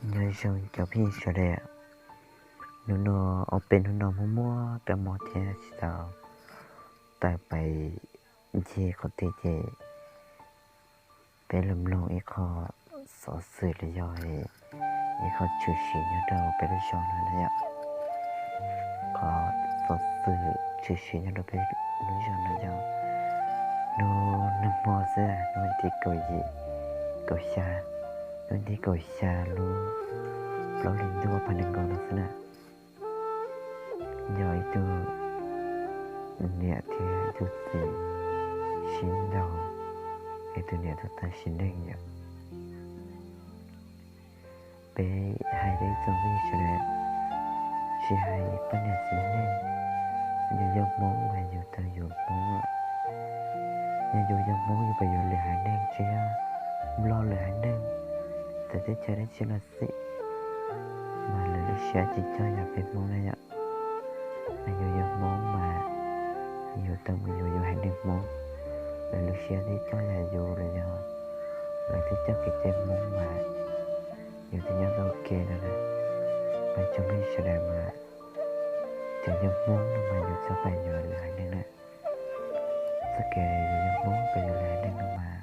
Nyob zoo cov phooj ywg sawv daws, hnub no ob peb hnub no muaj muaj kab mob thiab tsis tau tawm pais ncig qhov twg ces peb los mloog ib qho xov xwm los yog ib qho tshwm sim nyob rau peb lub zos no na yom. Qhov xov xwm tshwm sim nyob rau peb lub zos no yog hnub nag hmo xwb, hnub thib kaum yim, kaum xya, hnub thib kaum xya lub plaub hlis ntuj ob phav nees nkaum no xwb na. Yog ib tug niam thiab ib tug txiv sib ntaus, es tus niam tau tag sim neej yom. Peb hais rau ib tsoom phooj ywg sawv daws, tsis hais poj niam txiv neej, yus yog Hmoob mas yus tau yuav Hmoob lawm. Yog yus yog Hmoob yus pab yuav lwm haiv neeg tsis yog Nplog lwm haiv neeg, txawm teb chaws dab tsi los xij, mas lawv lub siab tsis coj yam peb Hmoob na yom. Mas yus yog Hmoob mas yus tau mus yuav yus haiv neeg Hmoob, lawv lub siab thiaj coj yam yus los yog lawv thiaj coj kev cai Hmoob mas yus thiaj nyob tau ua ke no na. Mas tsoom phooj ywg sawv daws mas txawm yog Hmoob no mas yus txhob pab yuav lwm haiv neeg na. Txoj kev yus yog Hmoob pab yuav lwm haiv neeg no mas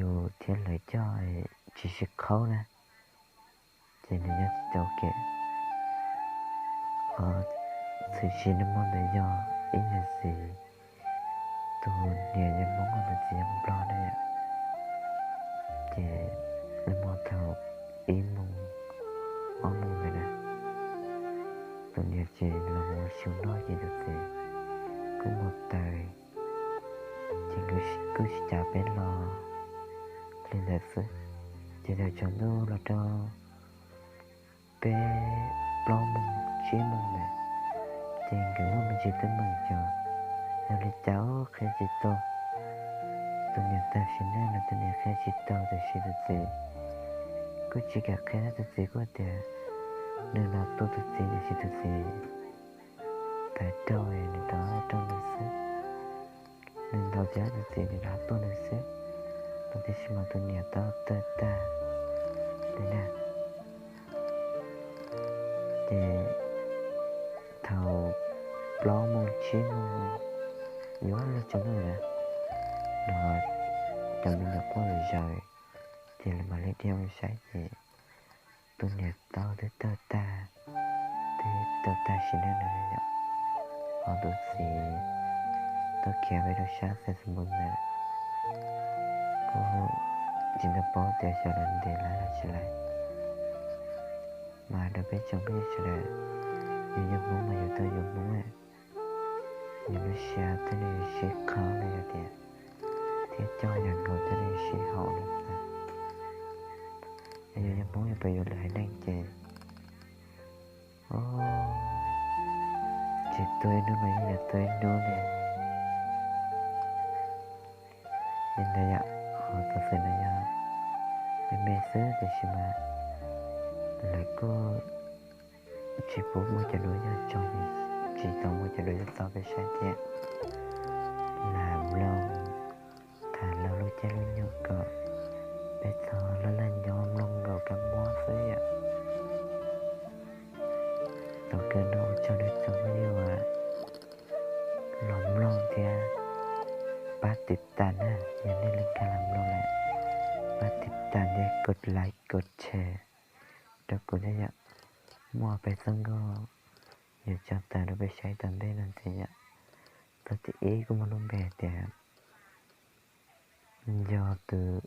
yus thiab lawv coj tsis sib khaub na, ces nws nyob tsis tau ua ke. Qhov tshwm sim nag hmo ntawd yog ib niam txiv, tus niam yog Hmoob, tus txiv yog Nplog na yom. Ces nag hmo thaum ib moos ob moos ntawd na, tus niam ces los mus xyu noj ces tus txiv kuj mus taws, ces kuj tsis cav peb los li ntawd xwb. Ces thaum tsaus ntuj los rau peb plaub moos tsib moos ntawd, ces nkawd muaj me ntsis teeb meem ces yog li cas qhia tsis tau. Tus niam tag sim neej no tus niam qhia tsis tau tiam sis tus txiv kuj tsis kam qhia, tus txiv kuj tias nws los tua tus txiv tiam sis tus txiv tawv rau nws tau rau nws xwb. Nws ntaus tsis tau tus txiv nws rov tuaj nws xwb, tab sis mas tus niam tau tawg tag li na. Ces thaum plaub moos tsib moos yuav luag tsaus ntuj lawm, no cov me nyuam quaj zom zaws, ces lawv mam li dhia mus saib ces tus niam tau twb tawg tag, twb tawg tag sim neej no yom. Ho tus txiv tuaj khiav pem rau sab xais xus npus ntawd, kuj tsis tau paub tias xyov lawv ntes lawv los tsis lawv. Mas rau peb tsoom phooj ywg sawv daws, yus yog Hmoob mas yus tau yuav Hmoob, yus lub siab thiaj li sib qhawb no yog tias thiab coj yam nkaus thiaj li sib haum no xwb. Yog yus yog Hmoob yus pab yuav lwm haiv neeg ces tsis tuag ib hnub los yeej yuav tuag ib hnub li. Li ntawd yom, qhov xov xwm no yog me me xwb tiam sis mas lawv kuj tsis pub muaj cov duab yog tso, tsis tau muaj cov duab yog txo peb saib thiab. Lam mloog tham lus lub caij lub nyoog kom peb txhob laj laj nyob mloog nkaus kab mob xwb yom. Thaum kawg no ua tsaug rau tsoom phooj ywg uas los mloog thiab pab tiv tas na, yog nej leej twg los mloog lawm, pab tiv tas thiab kos like kos share rau kuv thiab yom. Muaj peb txoj nkauj yuav tso tawm rau peb saib tom ntej no ntxiv yom. Txoj thib ib kuj muaj lub npe hais tias nco tus,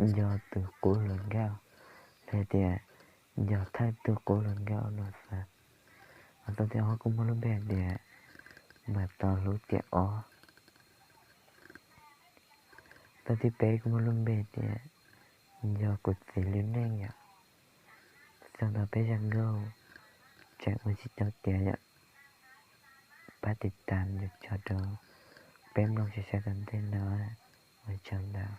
nco tus qub hluas nkauj, los hais tias nco thawj tug qub hluas nkauj no xwb. Ho txoj thib ob kuj muaj lub npe hais tias mas tos hlub tiam ob. Txoj thib peb kuj muaj lub npe tias nco kuv txiv lub neej yom. Txog ntawm peb zaj nkauj tseem ua tsis tau tiav yom. Pab tiv tas yuav tso rau peb mloog saib saib tom ntej no. Ua tsaug ntau.